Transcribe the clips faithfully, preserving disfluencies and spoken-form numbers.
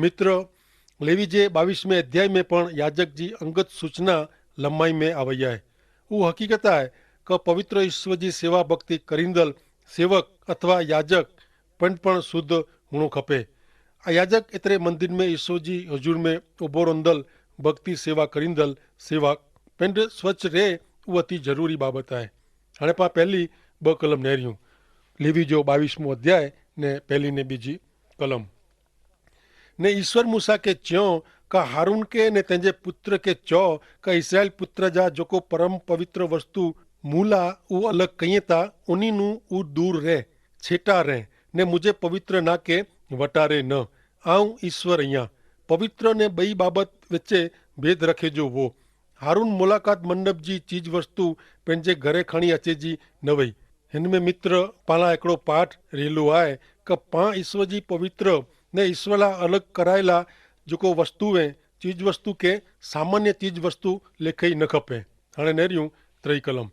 મિત્ર, લેવી જે બાવીસ મેં અધ્યાય મેં પણ યાજક જી અંગત સૂચના લંબાઈ મેં આવય હૈ. ઉહ હકીકત હૈ કે પવિત્ર ઈશ્વર જી સેવા ભક્તિ કરીંદલ સેવક અથવા યાજક પણ પણ શુદ્ધ હુણો ખપે. આ યાજક એતરે મંદિર મેં ઈશ્વર જી હજૂર મેં ઉભો રોંદલ ભક્તિ સેવા કરીંદલ સેવક પેંધ સ્વચ્છ રહે. ઉહ અતિ જરૂરી બાબત હૈ. હણે પા પહેલી બહ કલમ નહર્યું. લેવી જો બાવીસ મું અધ્યાય ને પહેલી ને બીજી કલમ. ને ઈસ્વર મૂસા કે ચ્યો, કા હારૂન કે ને તેનજે પુત્ર કે ચ્યો, કા ઇસ્રાઇલ પુત્ર જા જોકો પરમ પવિત્ર વસ્તુ મૂલા ઉ અલગ કહિયે તા ઉની નું ઉ દૂર રહે, છેટા રહે, ને મુઝે પવિત્ર ના કે વટારે ન. આઉં ઈસ્વર અહિયા. પવિત્ર ને બઈ બાબત વચ્ચે ભેદ રખે જો વો. હારૂન મુલાકાત મંડપ જી ચીજ વસ્તુ પેનજે ઘરે ખણી અચે જી નવઈ. હેન મેં મિત્ર, પાલા એકડો પાઠ રહેલો આય, કે પાં ઈસ્વર જી પવિત્ર ને ઈસ્વર લા અલગ કરાયેલા જોકો વસ્તુ હૈ, ચીજ વસ્તુ કે સામાન્ય ચીજ વસ્તુ લેખઈ ન ખપે. હણે નેર્યું ત્રય કલમ.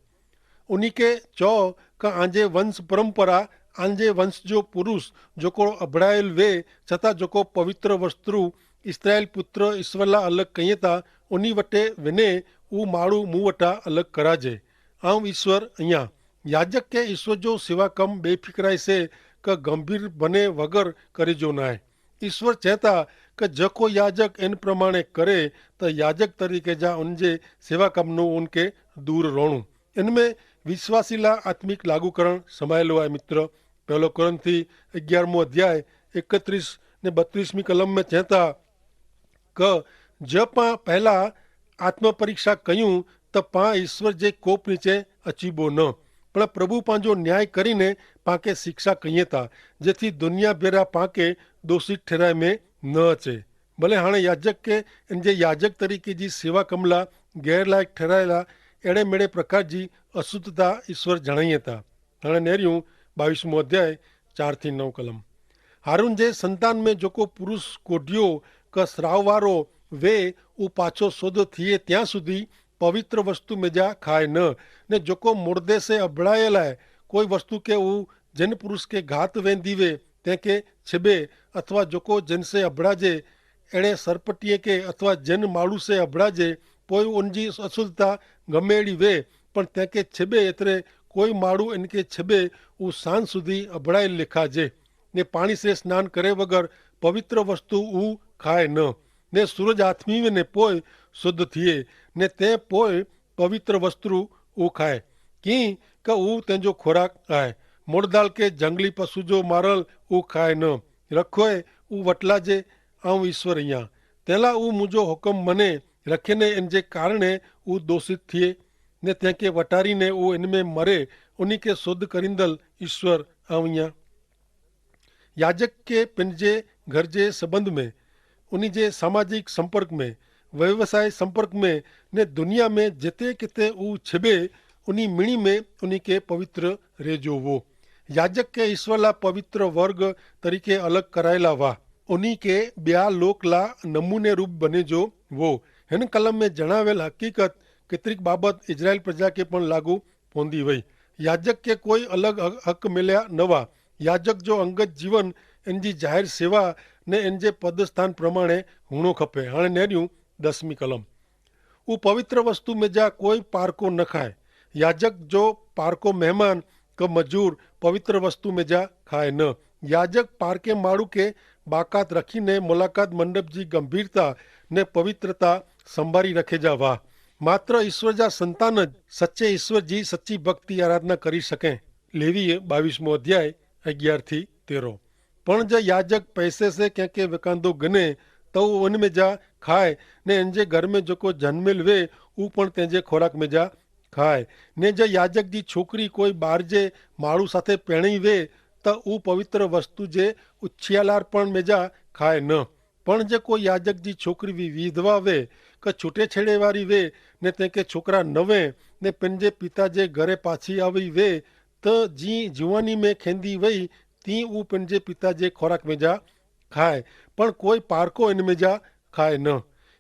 ઉની કે ચો, કે આંજે વંશ પરંપરા, આંજે વંશ જો પુરુષ જોકો અભડાયેલ વે, છતાં જોકો પવિત્ર વસ્તુ ઇસ્રાયેલ પુત્ર ઈસ્વર લા અલગ કહિયે તા ઉની વટે વિને ઉ માળુ મુવટા અલગ કરાજે. આઉં ઈસ્વર અહિયા. યાજક કે ઈસ્વર જો સેવા કમ બેફિકરાઈ સે કે ગંભીર બને વગર કરે જો નાય. ઈસ્વર ચેતા કે જકો યાજક એન પ્રમાણે કરે, તો યાજક તરીકે જા ઉનજે સેવા કમનું ઉનકે દૂર રોણું. એન મેં વિશ્વાસીલા આત્મિક લાગુકરણ સમાયેલો આય મિત્ર. પહેલો કોરિંથી અગિયારમો અધ્યાય એકત્રીસ ને બત્રીસમી કલમ મેં ચેતા, કે જે પાં પહેલા આત્મા પરીક્ષા કહ્યું, તો પાં ઈસ્વર જે કોપ નીચે અચીબો ન, પણ પ્રભુ પાંજો ન્યાય કરીને પાંકે શિક્ષા કહિયે તા, જેથી દુનિયા ભેરા પાંકે દોષિત ઠેરાય મેં ન અચે. ભલે હાણે યાજક કે એન જે યાજક તરીકે જી સેવા કમલા ગેરલાયક ઠેરાયેલા એડે મેડે પ્રકાર જી અશુદ્ધતા ઈસ્વર જણાઈ તા. હણે નેર્યું બાવીસમો અધ્યાય ચાર થી નવ કલમ. હારૂન જે સંતાન મેં જોકો પુરુષ કોઢિયો કે સ્રાવવારો વે ઉપાછો શોધ થિયે ત્યાં સુધી પવિત્ર વસ્તુ મેં જા ખાય ન. ને જોકો મુર્દે સે અભડાયેલા હૈ કોઈ વસ્તુ કે ઉ જેન પુરુષ કે ઘાત વેંદી વે તેંકે છેબે, અથવા જોકો જેન સે અભડાજે એણે સરપટીએ કે અથવા જેન માળુ સે અભડાજે પોય ઉનજી અશુદ્ધતા ગમેડી વે, પણ તેંકે છેબે એતરે કોઈ માળુ એનકે છેબે ઉ સાંજ સુધી અભડાયેલ લેખા જે. ને પાણી સે સ્નાન કરે વગર પવિત્ર વસ્તુ ઉ ખાય ન. ને સૂરજ આથમી વે ને પોય શુદ્ધ થિયે, ને તે પોય પવિત્ર વસ્તુ ઉ ખાય, કિંક ઉ તેનજો ખોરાક આય. મોડદાલ કે જંગલી પશુ જો મારલ ઉ ખાય ન. રખોય ઉ વટલા જે આઉં ઈસ્વર અહિયા. તેલા ઉ મુજો હુકમ મને રખેને એન જે કારણે ઉ દોષિત થિયે, ને તેંકે વટારીને ઉ એન મેં મરે, ઉની કે શોધ કરીંદલ ઈસ્વર આઉં અહિયા. યાજક કે પેનજે ઘર જે સંબંધ મેં, ઉની જે સામાજિક સંપર્ક મેં, વ્યવસાય સંપર્ક મેં, ને દુનિયા મેં જેતે કેતે ઉ છેબે ઉની મિણી મેં ઉની કે પવિત્ર રેજો વો. યાજક કે ઈસ્વર લા પવિત્ર વર્ગ તરીકે અલગ કરાયેલા વાહ. ઉની કે બ્યા લોક લા નમૂને રૂપ બને જો વો. હેન કલમ મેં જણાવેલ હકીકત કેતરિક બાબત ઇઝરાયેલ પ્રજા કે પણ લાગુ પોંદી વય. યાજક કે કોઈ અલગ હક મેલ્યા નવા. યાજક જો અંગત જીવન એનજી જાહેર સેવા ને એનજે પદસ્થાન પ્રમાણે હુણો ખપે. હણે નેર્યું દસમી કલમ. ઉ પવિત્ર વસ્તુ મેં જા કોઈ પારકો ન ખાય. યાજક જો પારકો મહેમાન કે મજૂર પવિત્ર વસ્તુ મેં જા ખાય ન. યાજક પારકે માળુ કે બાકાત રખીને મુલાકાત મંડપ જી ગંભીરતા ને પવિત્રતા સંભારી રખે જા વાહ. માત્ર ઈસ્વર જા સંતાન જ સચ્ચે ઈસ્વર જી સચ્ચી ભક્તિ આરાધના કરી શકે. લેવી બાવીસમો અધ્યાય અગિયાર થી તેરો. પણ જે યાજક પૈસે સે કેંકે વેકાંદો ગને, તો ઉન મેં જા ખાય, ને એન જે ઘર મેં જોકો જન્મેલ વે ઉ પણ તેન જે ખોરાક મેં જા ખાય. ને જે યાજક જી છોકરી કોઈ બાર જે માળુ સાથે પેણી વે, તો ઉ પવિત્ર વસ્તુ જે ઉચ્છિયાલાર પણ મેં જા ખાય ન. પણ જે કોઈ યાજક જી છોકરી વિધવા વે કે છૂટે છેડે વારી વે, ને તેંકે છોકરા નવે, ને પેનજે પિતા જે ઘરે પાછી આવી વે, તો જી જુવાની મેં ખેંદી વય, તી ઉ પેનજે પિતા જે ખોરાક મેં જા ખાય. પણ કોઈ પારકો એન મેં જા ખાય ન.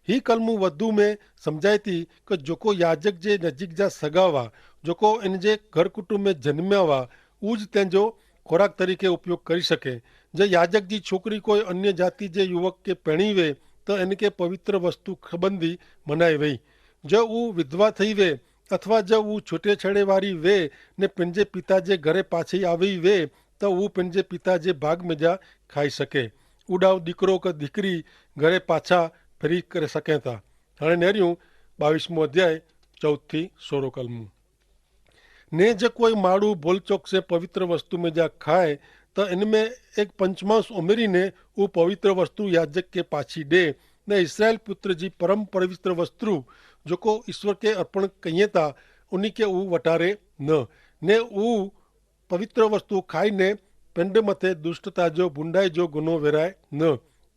હી કલમું વધુ મેં સમઝાયતી, કે જોકો યાજક જે નજીક જા સગાવા, જોકો એન જે ઘરકુટુંબ મેં જન્મ્યાવા, ઉજ તેંજો ખોરાક તરીકે ઉપયોગ કરી શકે. જે યાજક જી છોકરી કોઈ અન્ય જાતિ જે યુવક કે પેણી વે, તો એન કે પવિત્ર વસ્તુ ખબંદી મનાઈ વય. જો ઉં વિધવા થઈ વે, અથવા જો ઉં છોટે છેડે વારી વે ને પેનજે પિતા જે ઘરે પાછી આવી વે, તો ઉં પેનજે પિતા જે ભાગ મેં જા ખાઈ શકે. ઉડાવ દીકરો કે દીકરી ઘરે પાછા ફરી કરી શકે તા. હણે નેર્યું બાવીસમો અધ્યાય ચૌથી સોરો કલમું. ને જે કોઈ માડૂ ભોલચોક સે પવિત્ર વસ્તુ મેં જા ખાય, તો એન મેં એક પંચમાંશ ઉમેરી ને ઉં પવિત્ર વસ્તુ યાજક કે પાછી દે, ને ઇસરાયેલ પુત્ર જી પરમ પવિત્ર વસ્તુ જોકો ઇશ્વર કે અર્પણ કહિયે તા ઉની કે ઉં વટારે ન. ને ઉં પવિત્ર વસ્તુ ખાઈ ને પેંડ મતે દુષ્ટતા જો ભૂંડાઈ જો ગુનો વેરાય ન.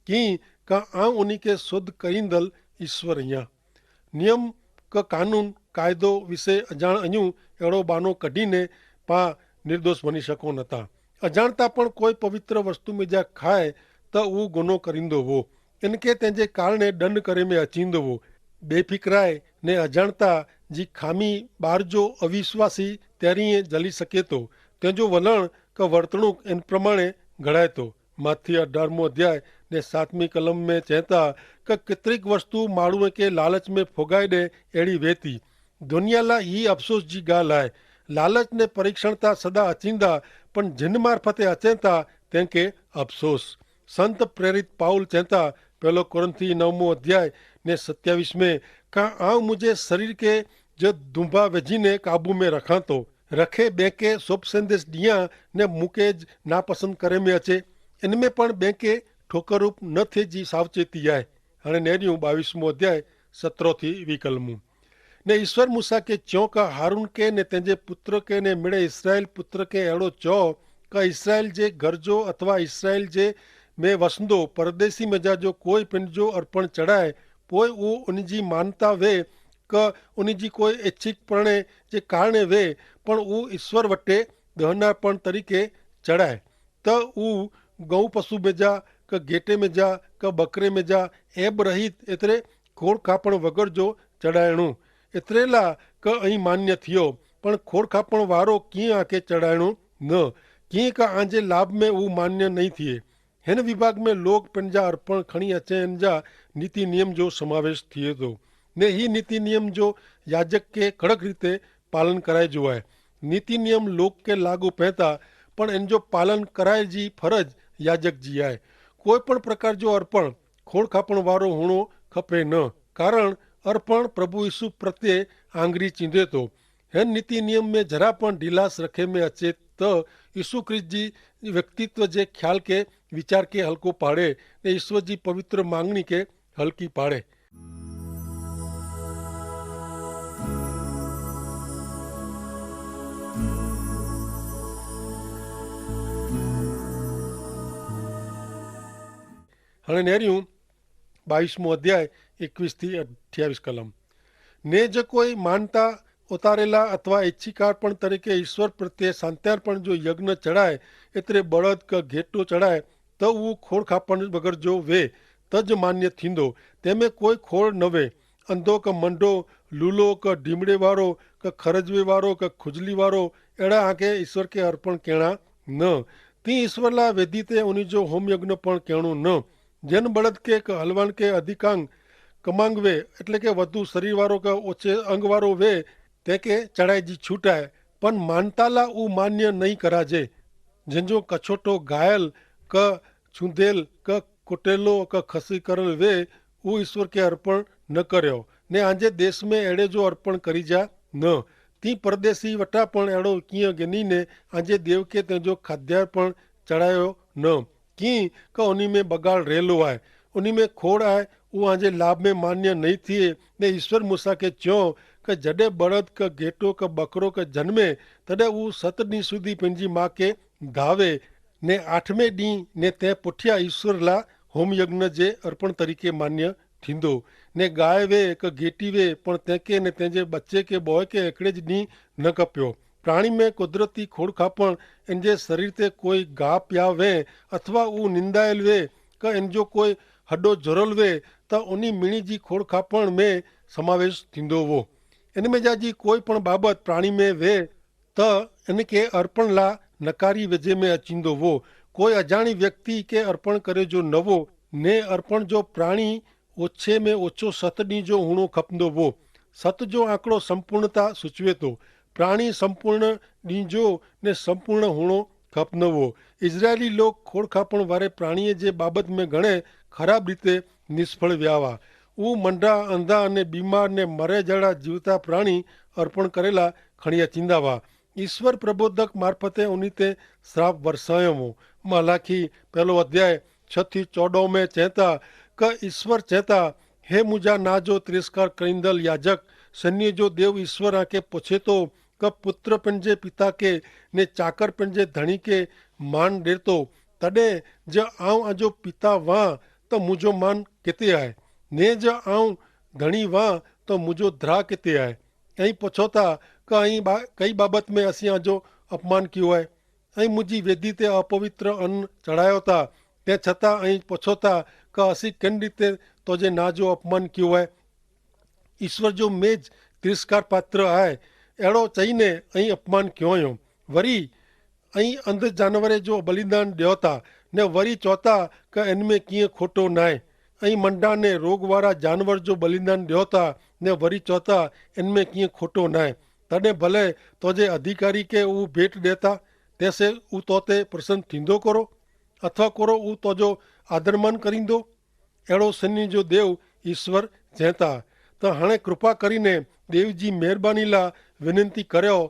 કિંકા આઉં ઉની કે શોધ કરીંદલ ઇશ્વર અહિયા. નિયમ કે કાનૂન કાયદો વિશે અજાણ અહિયું એડો બાનો કઢી ને પા નિર્દોષ ભની શકો નતા. અજાણતા પણ કોઈ પવિત્ર વસ્તુ મેં જા ખાય, તો ઉં ગુનો કરીંદો વો. એન કે તેનજે કારણે દંડ કરે મેં અચીંદો વો. બેફિકરાય ને અજાણતા જી ખામી બાર જો અવિશ્વાસી તેરી જલી શકે તો, તેનજો વલણ કે વર્તણૂક એન પ્રમાણે ઘડાય તો. માથી અઢારમો અધ્યાય ને સાતમી કલમ મેં ચેતા કે કિતરીક વસ્તુ માણૂએ કે લાલચ મેં ફોગાઈ દે એડી વેતી. દુનિયાલા હી અફસોસ જી ગાલ આય. લાલચ ને પરીક્ષણતા સદા અચીંદા, પણ જિન મારફતે અચેતા તેંકે અફસોસ. સંત પ્રેરિત પાઉલ ચેતા, પહેલો કોરિંથી નવમો અધ્યાય ને સત્યાવીસ મેં, કા આઉં મુઝે શરીર કે જો ધૂંભા વેજીને કાબૂ મેં રખાંતો, રખે બેંકે સોપ સંદેશ દિયા ને મુકે જ નાપસંદ કરે મેં અચે, એન મેં પણ બેંકે ઠોકરરૂપ ન થે જી સાવચેતી આય. હણે નેર્યું બાવીસમો અધ્યાય સત્રોથી વિકલમું. ને ઈસ્વર મૂસા કે ચ્યો કા હારૂન કે ને તેનજે પુત્ર કે ને મિડે ઇસરાયેલ પુત્ર કે એડો ચો, કા ઇસરાયેલ જે ગરજો અથવા ઇસરાયેલ જે મેં વસંદો પરદેશી મેં જા જો કોઈ પન જો અર્પણ ચડાય, પોય ઉ ઉન જી માનતા વે, કા ઉન જી કોઈ એચ્છિક પરણે જે કારણે વે, પણ ઉ ઈસ્વર વટે દહનાર્પણ તરીકે ચડાય. તો ઉ ગઉ પશુ મેં જા, કા ગેટે મેં જા, કા બકરે મેં જા, એબ રહિત એતરે ખોડખાપણ વગર જો ચડાયણું. એતરેલા કા અહીં માન્ય થિયો, પણ ખોડખાપણ વારો કિંય આકે ચડાયણું ન, કિંય કા આજે લાભ મેં ઉ માન્ય નહીં થિયે. હેન વિભાગ મેં લોગ પેનજા અર્પણ ખણી અચે એનજા નીતિ નિયમ જો સમાવેશ થિયે તો, ને હી નીતિ નિયમ જો યાજક કે કડક રીતે પાલન કરાય જો આય. નીતિ નિયમ લોગ કે લાગુ પહેતા, પણ એનજો પાલન કરાય જી ફરજ યાજક જી આય. કોઈ પણ પ્રકાર જો અર્પણ ખોડખાપણ વારો હુણો ખપે ન, કારણ અર્પણ પ્રભુ ઈસુ પ્રત્યે આંગરી ચીંધે તો. હેન નીતિ નિયમ મેં જરા પણ ઢીલાસ રખે મેં અચે, તો ઈસુ ખ્રિસ્ત જી વ્યક્તિત્વ જે ખ્યાલ કે વિચાર કે હલકો પાડે, ને ઈસુ જી પવિત્ર માંગણી કે હલકી પાડે. હણે નેર્યું બાવીસમો અધ્યાય એકવીસ થી અઠ્યાવીસ કલમ. ને જે કોઈ માનતા ઉતારેલા અથવા ઇચ્છિકાર્પણ તરીકે ઈસ્વર પ્રત્યે સાંત્યાર્પણ જો યજ્ઞ ચડાય, એતરે બળદ કે ઘેટો ચડાય, તો ઉં ખોડખાપણ વગર જો વે, તજ માન્ય થીંદો. તેમે કોઈ ખોડ નવે. અંધો કે મંડો, લૂલો કે ઢીમડેવારો કે ખરજવેવારો કે ખુજલીવારો, એડા આંકે ઈસ્વર કે અર્પણ કહેણા ન. તી ઈસ્વરલા વેદી તે ઉની જો હોમયજ્ઞ પણ કહેણો ન. જેન બળદ કે કે હલવાન કે અધિકાંગ કમાંગ વે, એટલે કે વધુ શરીરવારો કે ઓછે અંગવારો વે, તે કે ચડાઈ જી છૂટાય. પણ માનતાલા ઉ માન્ય નહીં કરાજે. જેન જો કછોટો ગાયલ કે છૂંધેલ કે કોટેલો કે ખસી કરેલ વે, ઉ ઈસ્વર કે અર્પણ ન કર્યો. ને આજે દેશ મેં એડે જો અર્પણ કરી જા ન. તી પરદેશી વટા પણ એડો કિયા ગની ને આજે દેવ કે તેજો ખાદ્યાર પણ ચડાયો ન. કિંક ઉની મેં બગાડ રહેલો આય, ઉની મેં ખોડ આય, ઉહ આજે લાભ મેં માન્ય નહીં થિયે. ને ઈસ્વર મૂસા કે ચ્યો, કે જડે બળદ કે ગેટો કે બકરો કે જન્મે, તદે ઉહ સત દિન સુધી પૈનજી મા કે ધાવે, ને આઠમે દિન ને તે પુઠ્યા ઈસ્વર લા હોમયજ્ઞ જે અર્પણ તરીકે માન્ય થીંદો. ને ગાય વે કે ગેટી વે પણ તેંકે ને તેંજે બચ્ચે કે બોય કે એકડે જ દિન ન કપ્યો. પ્રાણી મેં કુદરતી ખોડખાપણ એનજે શરીર તે કોઈ ગાહ પ્યાહ વે અથવા ઉં નિંદાયેલ વે, કે એનજો કોઈ હડો જરોલ વે, તો ઉની મિણી જી ખોડખાપણ મેં સમાવેશ થીંદો વો. એન મેં જા જી કોઈ પણ બાબત પ્રાણી મેં વે, તો એન કે અર્પણ લા નકારી વેજે મેં અચીંદો વો. કોઈ અજાણી વ્યક્તિ કે અર્પણ કરે જો નવો, ને અર્પણ જો પ્રાણી ઓછે મેં ઓછો સત દી જો હુણો ખપનો વો. સત જો આંકડો સંપૂર્ણતા સૂચવે તો, પ્રાણી સંપૂર્ણ દી જો ને સંપૂર્ણ હુણો ખપનો વો. ઇઝરાયેલી લોક ખોડખાપણ વારે પ્રાણીએ જે બાબત મેં ઘણે ખરાબ રીતે નિષ્ફળ વ્યાવા. ઉં મંડા અંધા અને બીમાર ને મરે જેડા જીવતા પ્રાણી અર્પણ કરેલા ખણિયા ચિંદાવા. ઈસ્વર પ્રબોધક મારફતે ઉની તે શ્રાપ વરસાયો વો. માલાખી પહેલો અધ્યાય છ થી ચૌદો મેં ચેતા કે ઈસ્વર ચેતા, હે મુજા ના જો તિરસ્કાર કરીંદલ યાજક, સૈન્ય જો દેવ ઈસ્વર આંકે પોછેતો કે પુત્ર પનજે પિતા કે ને ચાકર પનજે ધણી કે માન દેતો, તદે જે આઉં આજો પિતા વાં તો મુજો માન કેતે આય? ને જે આઉં ધણી વાં તો મુજો ધ્રા કેતે આય? અહીં પછોતા કે અહીં કઈ બાબત મેં અસિયા જો અપમાન કિયો આય? અહીં મુજી વેદી તે અપવિત્ર અન્ન ચડાયો તા, તે છતાં અહીં પછોતા કે અસી કેન રીતે તોજે ના જો અપમાન કિયો આય? ઈસ્વર જો મેં જ તિરસ્કાર પાત્ર આય, એડો ચહીને અહીં અપમાન કિયો આયો. વરી અહીં અંધ જાનવરે જો બલિદાન દ્યોતા, ને વરી ચોતા કે એન મેં કિંય ખોટો નાય. અહીં મંડાને રોગવારા જાનવર જો બલિદાન દ્યોતા, ને વરી ચોતા એન મેં કિંય ખોટો નાય. તને ભલે તોજે અધિકારી કે ઉં ભેટ દેતા, તેસે ઉં તોતે પ્રસન થીંદો કરો? અથવા કોરો ઉં તોજો આદરમાન કરીંદો? એડો સૈન્ય જો દેવ ઈસ્વર ચેતા. તો હણે કૃપા કરીને દેવ જી મહેરબાની લા વિનંતી કર્યો,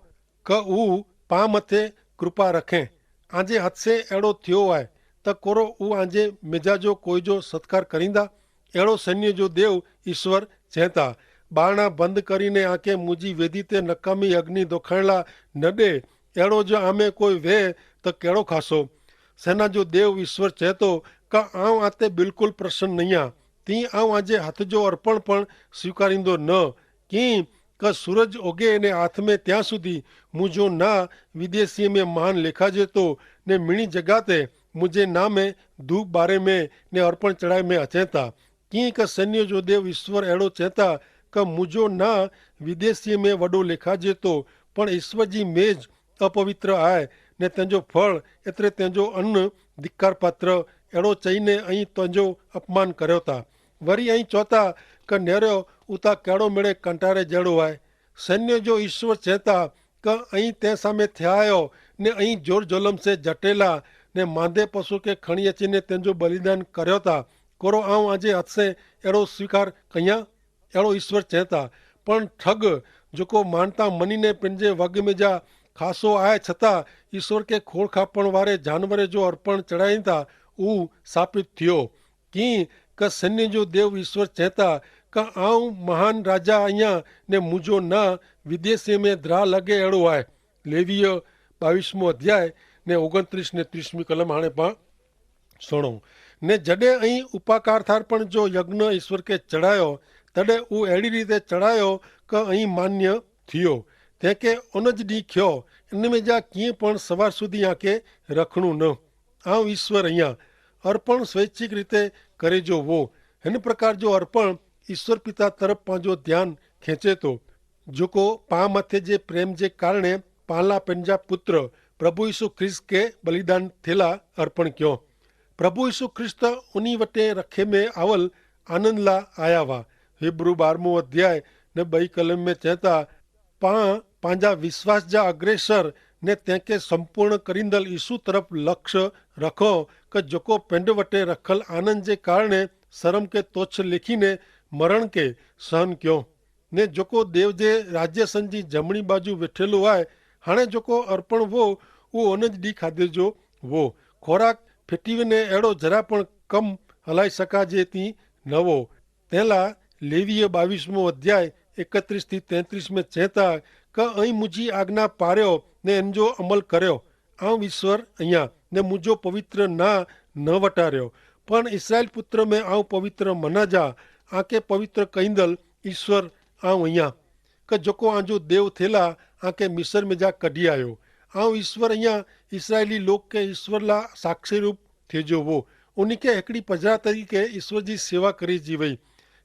કે ઉં પા મતે કૃપા રખે. આજે હદસે એડો થયો આય, તો કોરો ઉં આજે મેજા જો કોઈ જો સત્કાર કરીંદા? એડો સૈન્ય જો દેવ ઈસ્વર ચેતા, બારણા બંધ કરીને આંકે મુજી વેદી તે નકામી અગ્નિ દોખાણલા ન દે. એડો જો આમે કોઈ વે, તો કેડો ખાસો? સેના જો દેવ ઈસ્વર ચેતો, કા આઉં આતે બિલકુલ પ્રસન નહિયા. તી આઉં આજે હાથ જો અર્પણ પણ સ્વીકારીંદો ન. કિંક સૂરજ ઓગે ને આથમે ત્યાં સુધી મુજો ના વિદેશી મેં મહાન લેખાજે તો, ને મિણી જગાતે મુજે નામે ધૂપ બારે મેં ને અર્પણ ચડાઈ મેં અચેતા. કિંક સૈન્ય જો દેવ ઈસ્વર એડો ચેતા, કે મુજો ના વિદેશી મેં વડો લેખાજે તો, પણ ઈસ્વર જી મેં જ અપવિત્ર આય, ને તેનજો ફળ એતરે તેનજો અન્ન ધિક્કાર પાત્ર, એડો ચહીને અહીં તેનજો અપમાન કર્યો તા. વરી અહીં ચોતા કે નેરો ઉતા કેડો મેળે કંટારે જેડો આય. સૈન્ય જો ઈસ્વર ચેતા, કે અહીં તે સામે થ્યાયો, ને અહીં જોર જોલમ સે જટેલા ને માંદે પશુ કે ખણિયે ચીને તેનજો બલિદાન કર્યો તા. કોરો આઉં આજે હથસે એડો સ્વીકાર કહિયા? એડો ઈસ્વર ચેતા. પણ ઠગ જોકો માનતા મનીને પેનજે વગ મેં જા ખાસો આય છતાં ઈસ્વર કે ખોળખાપણ વારે જાનવરે જો અર્પણ ચડાઈતા ઉં સાપિત થયો. કિંક સૈન્ય જો દેવ ઈસ્વર ચેતા, કા આઉં મહાન રાજા અહિયા, ને મુજો ના વિદેશી મેં દ્રા લગે એડો આય. લેવીય બાવીસમો અધ્યાય ને ઓગણત્રીસ ને ત્રીસમી કલમ હાણે પા સુણો. ને જડે અહીં ઉપાકાર્થાર્પણ જો યજ્ઞ ઈસ્વર કે ચડાયો, તડે ઉં એડી રીતે ચડાયો કે અહીં માન્ય થિયો. તે કે ઉન જ દી ખ્યો, એન મેં જા કિંય પણ સવાર સુધી આંકે રખણું ન. આઉં ઈસ્વર અહિયા. અર્પણ સ્વૈચ્છિક રીતે કરે જો વો. હેન પ્રકાર જો અર્પણ ઈસ્વર પિતા તરફ પાંજો ધ્યાન ખેંચે તો. જોકો પા માથે જે પ્રેમ જે કારણે પાલા પેનજા પુત્ર પ્રભુ ઈસુ ખ્રિસ્ત કે બલિદાન થેલા અર્પણ ક્યો. પ્રભુ ઈસુ ખ્રિસ્ત ઉની વટે રખે મેં આવલ આનંદ લા આયા વા. હિબ્રૂ બારમો અધ્યાય ને બઈ કલમ મેં ચેતા, પાં પાંજા વિશ્વાસ જા અગ્રેસર ને તેંકે સંપૂર્ણ કરીંદલ ઈસુ તરફ લક્ષ રખો, કે જોકો પેંડ વટે રખલ આનંદ જે કારણે સરમ કે તોછ લેખીને મરણ કે સહન ક્યો. ને જોકો દેવ જે રાજ્ય સંજી જમણી બાજુ વેઠેલો આય, હાણે જોકો અર્પણ વો ઉ ઓન જ દી ખાધે જો વો. ખોરાક ફેટીવીને એડો જરા પણ કમ હલાઈ શકા જે તી નવો. તેલા લેવીય બાવીસમો અધ્યાય એકત્રીસ થી તેત્રીસ મેં ચેતા, કે અહીં મુજી આજ્ઞા પાર્યો ને એન જો અમલ કર્યો. આઉં ઈસ્વર અહિયા ને મુજો પવિત્ર ના ન વટાર્યો. પણ ઇસરાયેલ પુત્ર મેં આઉં પવિત્ર મના જા આંકે પવિત્ર કૈંદલ ઈસ્વર આઉં અહિયા, કે જોકો આંજો દેવ થેલા આંકે મિસર મેં જા કઢ઼ી આયો. આઉં ઈસ્વર અહિયા ઇસરાયેલી લોક કે ઈસ્વર લા સાક્ષી રૂપ થેજો વો. ઉની કે હેકડી પજરા તરીકે ઈસ્વર જી સેવા કરી જીવઈ.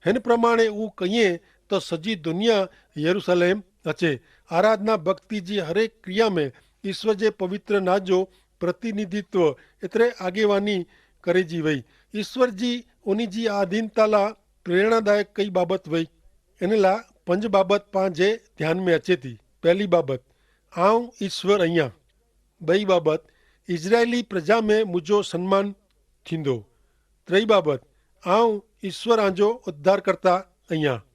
હેન પ્રમાણે ઉં કહિયે તો સજી દુનિયા યરુસલેમ હચે. આરાધના ભક્તિ જી હરેક ક્રિયા મેં ઈસ્વર જે પવિત્ર નાજો પ્રતિનિધિત્વ એતરે આગેવાની કરે જી વય. ઈસ્વર જી ઓની જી આધીનતા લા પ્રેરણાદાયક કઈ બાબત વય? એન લા પંજ બાબત પાંજે ધ્યાન મેં અચેતી. પહેલી બાબત, આઉં ઈસ્વર અહિયા. બઈ બાબત, ઇઝરાયેલી પ્રજા મેં મુજો સન્માન થીંદો. ત્રય બાબત, આઉં ઈસ્વર આજો ઉદ્ધારકર્તા અહિયા.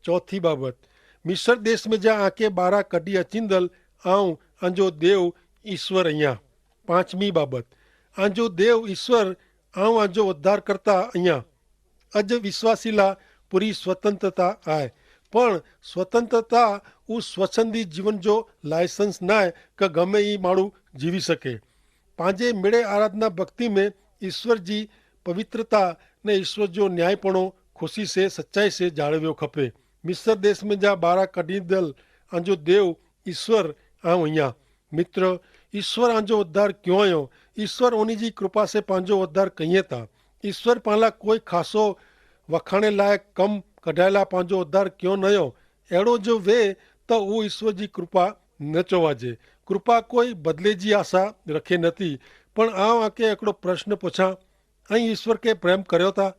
ચોથી બાબત, મિસર દેશ મેં જા આકે બારા કઢ઼ી અચિંદલ આઉં આજો દેવ ઈસ્વર અહિયા. પાંચમી બાબત, આજો દેવ ઈસ્વર આઉં આજો ઉદ્ધારકર્તા અહિયા. અજ વિશ્વાસીલા પૂરી સ્વતંત્રતા આય. પણ સ્વતંત્રતા ઉસ સ્વચ્છંદી જીવન જો લાયસન્સ નાય કે ગમે ઈ માણું જીવી શકે. પાંજે મેળે આરાધના ભક્તિ મેં ઈસ્વર જી પવિત્રતા ને ઈસ્વર જો ન્યાયીપણો ખુશી સે સચ્ચાઈ સે જાળવ્યો ખપે. મિસર દેશ મેં જા બારા કઢ઼ી દલ આજો દેવ ઈસ્વર આઉં અહિયા. મિત્ર, ઈસ્વર આજો ઉદ્ધાર ક્યો અયો? ઈસ્વર ઓની જી કૃપા સે પાંજો ઉદ્ધાર કહિયે તા. ઈસ્વર પાંલા કોઈ ખાસો વખાણે લાયક કમ કઢ઼ાયેલા પાંજો ઉદ્ધાર ક્યો નયો? એડો જો વે તો ઉ ઈસ્વર જી કૃપા ન ચોવાજે. કૃપા કોઈ બદલે જી આશા રખે નથી. પણ આઉં આકે એકડો પ્રશ્ન પોછા, અહીં ઈસ્વર કે પ્રેમ કર્યો તા?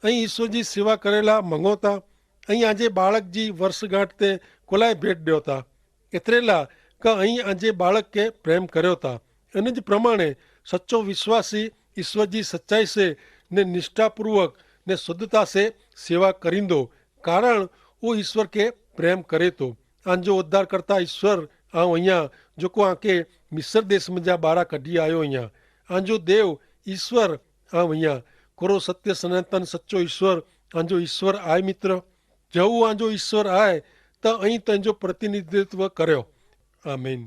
અહીં ઈસ્વર જી સેવા કરેલા મંગો તા? અહીં આજે બાળક જી વર્ષગાંઠ તે કોલાએ ભેટ દ્યો તા? એતરેલા કે અહીં આજે બાળક કે પ્રેમ કર્યો તા? અને જ પ્રમાણે સચ્ચો વિશ્વાસી ઈસ્વર જી સચ્ચાઈ સે ને નિષ્ઠાપૂર્વક ને શુદ્ધતા સે સેવા કરીંદો, કારણ ઉ ઈસ્વર કે પ્રેમ કરે તો. આજો ઉદ્ધારકર્તા ઈસ્વર આઉં અહિયા, જોકો આકે મિસર દેશ મેં જા બારા કઢ઼ી આયો અહિયા. આજો દેવ ઈસ્વર આઉં અહિયા. કોરો સત્ય સનાતન સચ્ચો ઈસ્વર આજો ઈસ્વર આય મિત્ર. જવું આજો ઈસ્વર આય, તો અહીં તેનજો પ્રતિનિધિત્વ કર્યો. આમીન.